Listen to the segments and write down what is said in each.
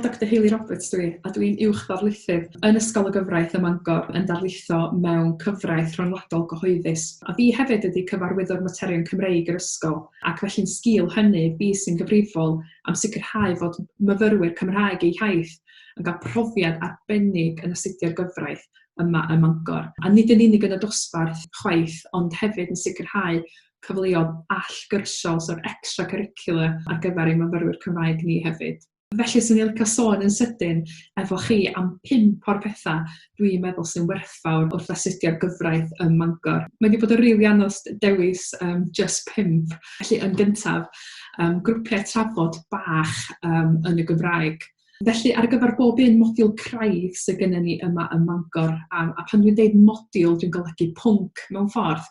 Dr Hayley Roberts dwi, a dwi'n uwch ddarlithydd yn Ysgol y Gyfraith ym Mangor yn darlitho mewn cyfraith rhyngwladol gyhoeddus. A fi hefyd ydy cyfarwyddwr materion Cymreig yr ysgol, ac felly'n sgil hynny fi sy'n gyfrifol am sicrhau fod myfyrwyr Cymraeg eu hiaith yn cael profiad arbennig yn astudio'r gyfraith yma ym Mangor. A nid yn unig yn y dosbarth chwaith, ond hefyd yn sicrhau cyfleoedd allgyrsiol, so'r extracurricular ar gyfer ein myfyrwyr Cymraeg ni hefyd. Felly, 'swn i'n licio sôn yn sydyn efo chi am pump o'r pethau dwi'n meddwl sy'n werthfawr wrth astudio'r gyfraith ym Mangor. Mae wedi bod yn rili anodd dewis just pump. Felly, yn gyntaf, grwpiau trafod bach yn y Gymraeg. Felly, ar gyfer bob un modiwl craidd sydd gennym ni yma ym Mangor, a pan dwi'n deud modiwl, dwi'n golygu pwnc mewn ffordd,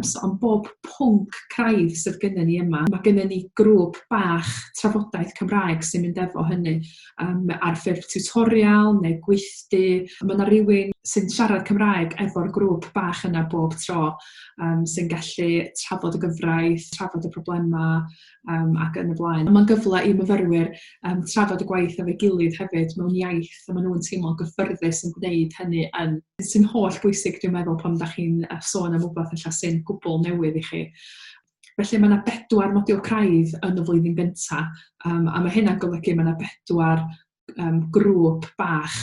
so am bob pwnc craidd sydd gennym ni yma, mae gennym ni grŵp bach trafodaeth Cymraeg sy'n mynd efo hynny, ar ffurf tiwtorial neu gweithdy. Mae yna rywun sy'n siarad Cymraeg efo'r grŵp bach yna bob tro, sy'n gallu trafod y gyfraith, trafod y problemau, ac yn y blaen. Mae'n gyfle i myfyrwyr trafod y gwaith efo'i gilydd hefyd mewn iaith a maen nhw'n teimlo'n gyffyrddus yn gwneud hynny yn... Sy'n holl bwysig dwi'n meddwl pan dach chi'n sôn am wbath ella sy'n gwbl newydd i chi. Felly mae yna bedwar modiwl craidd yn y flwyddyn gyntaf, a mae hynna'n golygu mae yna bedwar grŵp bach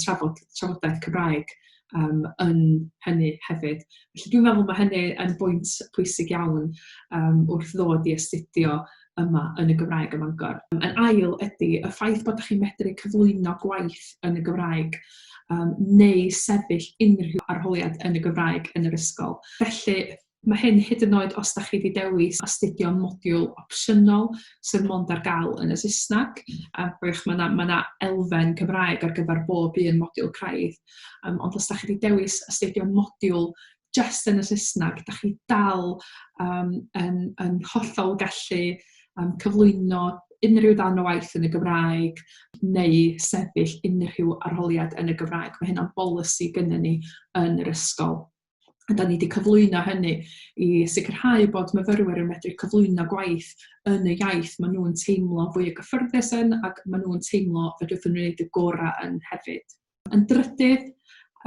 trafod, trafodaeth Cymraeg yn hynny hefyd. Felly dwi'n meddwl mae hynny yn bwynt pwysig iawn wrth ddod i astudio yma yn y Gymraeg ym Mangor. Yn ail ydy y ffaith bod chi'n medru cyflwyno gwaith yn y Gymraeg neu sefyll unrhyw arholiad yn y Gymraeg yn yr ysgol. Felly mae hyn hyd yn oed os da chi wedi dewis astudio modiwl opsiynol sydd mond ar gael yn y Saesneg. A cofiwch, mae yna ma 'na elfen Cymraeg ar gyfer bob un modiwl craidd. Ond os da chi wedi dewis astudio modiwl jyst yn y Saesneg, da chi dal yn hollol gallu cyflwyno unrhyw ddarn o waith yn y Gymraeg neu sefyll unrhyw arholiad yn y Gymraeg. Mae hynna'n bolisi gyda ni yn yr ysgol. A da ni wedi cyflwyno hynny i sicrhau bod myfyrwyr yn medru cyflwyno gwaith yn y iaith maen nhw'n teimlo fwy o gyffyrddus yn ac maen nhw'n teimlo fedrwch nhw'n wneud y gorau yn hefyd. Yn drydydd,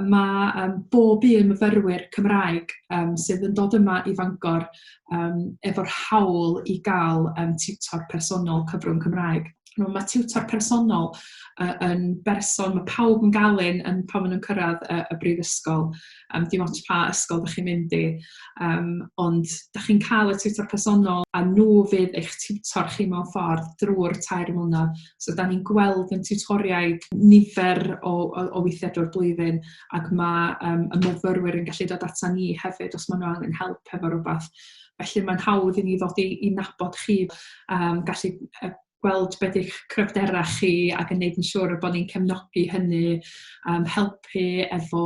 mae bob un myfyrwyr Cymraeg sydd yn dod yma i Fangor efo'r hawl i gael tiwtor personol cyfrwng Cymraeg. Mae tiwtor personol yn berson, mae pawb yn gael un yn pan maen nhw'n cyrraedd y brifysgol, dim ots pa ysgol dach chi'n mynd i, ond dach chi'n cael y tiwtor personol a nhw fydd eich tiwtor chi mewn ffordd drwy'r 3 mlynedd. So da ni'n gweld yn tiwtoriaid nifer o weithiau drwy'r blwyddyn ac mae y myfyrwyr yn gallu dod ata ni hefyd os maen nhw angen help efo rhywbeth. Felly mae'n hawdd i ni ddod i nabod chi, gallu gweld be 'di'ch cryfderau chi ac yn neud yn siŵr bod ni'n cefnogi hynny, helpu efo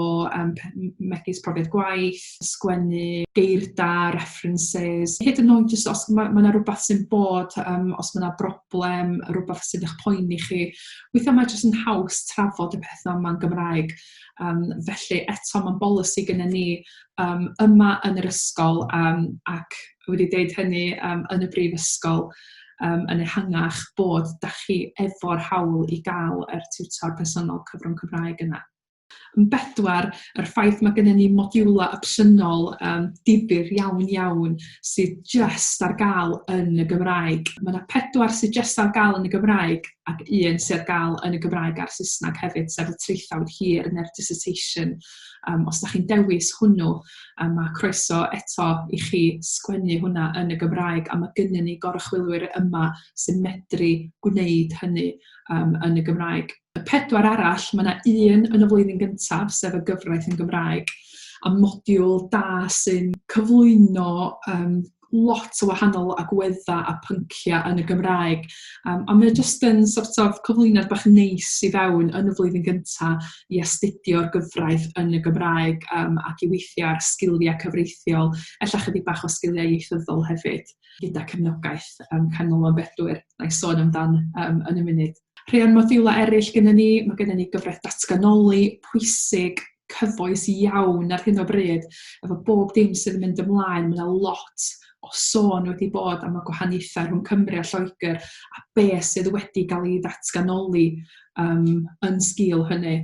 megis profiad gwaith, sgwennu geirda, references, hyd yn oed jyst os ma' 'na rywbeth sy'n bod, os ma' 'na broblem, rywbeth sydd eich poeni chi. Weithiau mae jyst yn haws trafod y pethau yma'n Gymraeg. Felly eto mae'n bolisi gyda ni yma yn yr ysgol ac wedi deud hynny yn y brifysgol yn ehangach bod da chi efo'r hawl i gael yr tiwtor personol cyfrwng Cymraeg yna. Yn bedwar, yr ffaith mae gennym ni modiwlau opsiynol difyr iawn iawn sydd jyst ar gael yn y Gymraeg. Mae yna pedwar sydd jyst ar gael yn y Gymraeg ac un sydd ar gael yn y Gymraeg a'r Saesneg hefyd, sef y traethawd hir neu'r dissertation. Os da chi'n dewis hwnnw, mae croeso eto i chi sgwennu hwnna yn y Gymraeg a mae gynnon ni goruchwylwyr yma sy'n medru gwneud hynny yn y Gymraeg. Y pedwar arall, mae yna un yn y flwyddyn gyntaf, sef y gyfraith yn Gymraeg, a modiwl da sy'n cyflwyno lot o wahanol agweddau a pynciau yn y Gymraeg. A mae o jyst yn sort of cyflwyniad bach neis i fewn yn y flwyddyn gyntaf i astudio'r gyfraith yn y Gymraeg ac i weithio ar sgiliau cyfreithiol, ella chydig bach o sgiliau ieithyddol hefyd, gyda cefnogaeth Canolfan Bedwyr, na i sôn amdan yn y munud. Rhai o'r modiwlau eraill gyda ni, mae gennym ni gyfraith datganoli pwysig, cyfoes iawn ar hyn o bryd. Efo bob dim sydd yn mynd ymlaen, mae yna lot o sôn wedi bod am y gwahaniaethau rhwng Cymru a Lloegr a be sydd wedi cael ei ddatganoli yn sgil hynny.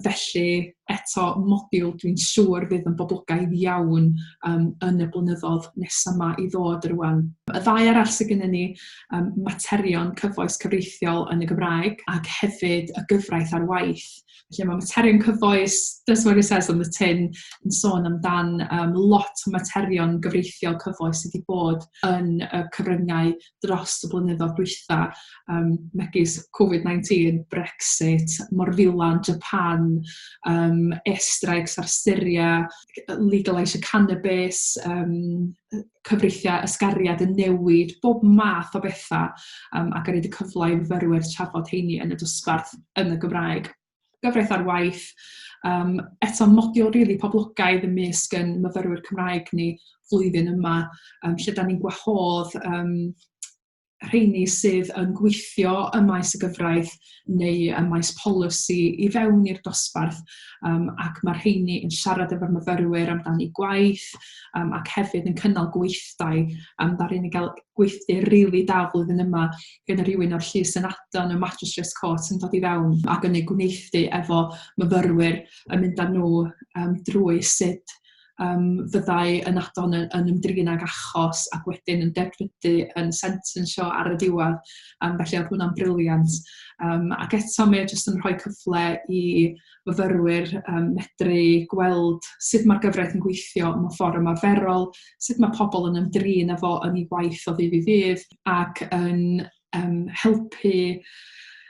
Felly, eto, modiwl dwi'n siŵr fydd yn boblogaidd iawn yn y blynyddoedd nesaf yma i ddod rwan. Y ddau arall sydd gennym ni, materion cyfoes cyfreithiol yn y Gymraeg ac hefyd y gyfraith ar waith. Felly mae materion cyfoes, does what it says on the tin, yn sôn amdan lot o materion gyfreithiol cyfoes sydd wedi bod yn y cyfryngau dros y blynyddoedd dwytha, megis Covid-19, Brexit, Morfilan, Japan, airstrikes ar Syria, legalisio cannabis, cyfreithiau ysgariad yn newid, bob math o bethau, ac ar y cyfle i fyfyrwyr trafod heini yn y dosbarth yn y Gymraeg. Gyfraith ar waith, eto modiwl rili really poblogaidd ymysg yn myfyrwyr Cymraeg ni flwyddyn yma, lle da ni'n gwahodd rheini sydd yn gweithio ym maes y gyfraith neu ym maes polisi i fewn i'r dosbarth, ac mae'r rheini yn siarad efo'r myfyrwyr amdan eu gwaith, ac hefyd yn cynnal gweithdai. Ddaru ni gael gweithdy rili really da flwyddyn yma gyda rhywun o'r Llys Ynadon y Magistrates Court yn dod i fewn ac yn ei gwneithdy efo myfyrwyr yn mynd â nhw drwy sut fyddai ynadon yn ymdrin ag achos ac wedyn yn dedfrydu yn sentensio ar y diwedd. Felly oedd hwnna'n brilliant. Ac eto mae o jyst yn rhoi cyfle i myfyrwyr medru gweld sut mae'r gyfraith yn gweithio mewn ffordd ymarferol, sut mae pobl yn ymdrin efo yn ei waith o ddydd i ddydd ac yn helpu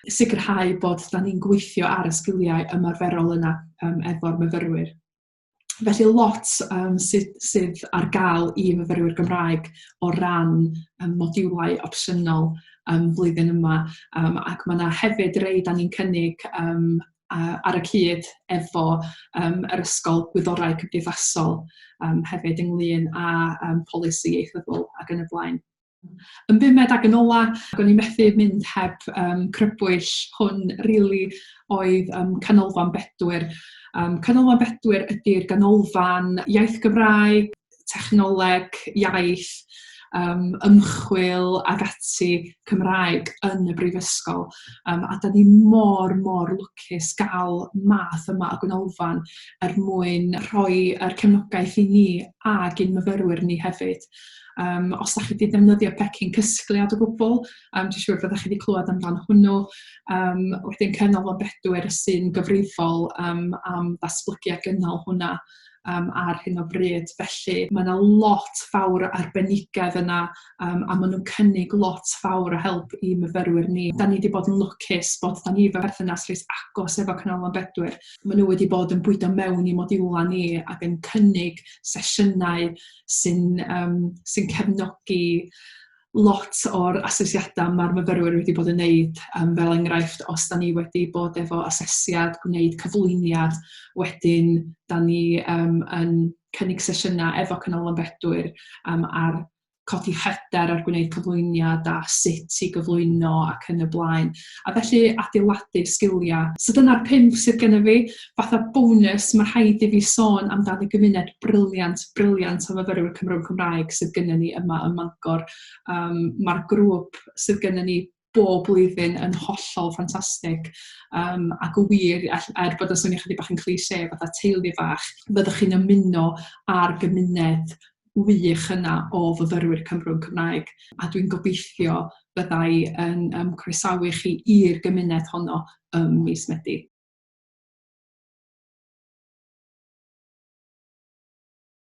sicrhau bod da ni'n gweithio ar y sgiliau ymarferol yna efo'r myfyrwyr. Felly lot sydd ar gael i myfyrwyr Gymraeg o ran modiwlau opsiynol flwyddyn yma. Ac mae yna hefyd rei da ni'n cynnig ar y cyd efo yr Ysgol Gwyddorau Cymdeithasol hefyd ynglyn â polisi ieithyddol ac yn y blaen. Yn bumed ac yn ola, ac o'n i methu mynd heb crybwyll hwn rili oedd Canolfan Bedwyr. Canolfan Bedwyr ydy'r ganolfan iaith Gymraeg, technoleg, iaith, ymchwil ac ati Cymraeg yn y brifysgol. A da ni mor, mor lwcus gael math yma o ganolfan er mwyn rhoi yr cefnogaeth i ni ac i'n myfyrwyr ni hefyd. Os da chi wedi defnyddio pecyn cysgliad o gwbl, dwi'n siŵr byddech chi wedi clywed amdano hwnnw. Wedyn Canolfan Bedwyr sy'n gyfrifol am ddatblygu a gynnal hwnna ar hyn o bryd. Felly mae yna lot fawr o arbenigedd yna, a maen nhw'n cynnig lot fawr o help i myfyrwyr ni. Da ni wedi bod yn lwcus bod da ni efo perthynas reit agos efo Canolfan Bedwyr. Maen nhw wedi bod yn bwydo mewn i modiwla ni ac yn cynnig sesiynau sy'n cefnogi lot o'r asesiadau mae'r myfyrwyr wedi bod yn neud, fel enghraifft, os da ni wedi bod efo asesiad, gwneud cyflwyniad, wedyn da ni yn cynnig sesiynau efo Canolfan Bedwyr ar codi hyder ar gwneud cyflwyniad a sut i gyflwyno ac yn y blaen. A felly adeiladu sgiliau. So dyna'r 5 sydd gennym fi. Fatha bonus, mae rhaid i fi sôn amdan y gymuned brilliant, brilliant o fyfyrwyr Cymru Cymraeg sydd gennym ni yma ym Mangor. Mae'r grŵp sydd gennym ni bob blwyddyn yn hollol ffantastig. Ac yn wir, er bod yn swnio chydig bach yn cliché, fatha teulu fach, fyddwch chi'n ymuno â'r gymuned wych yna o fyfyrwyr Cymru Cymraeg. A dwi'n gobeithio byddai yn croesawu chi i'r gymuned honno ym mis Medi.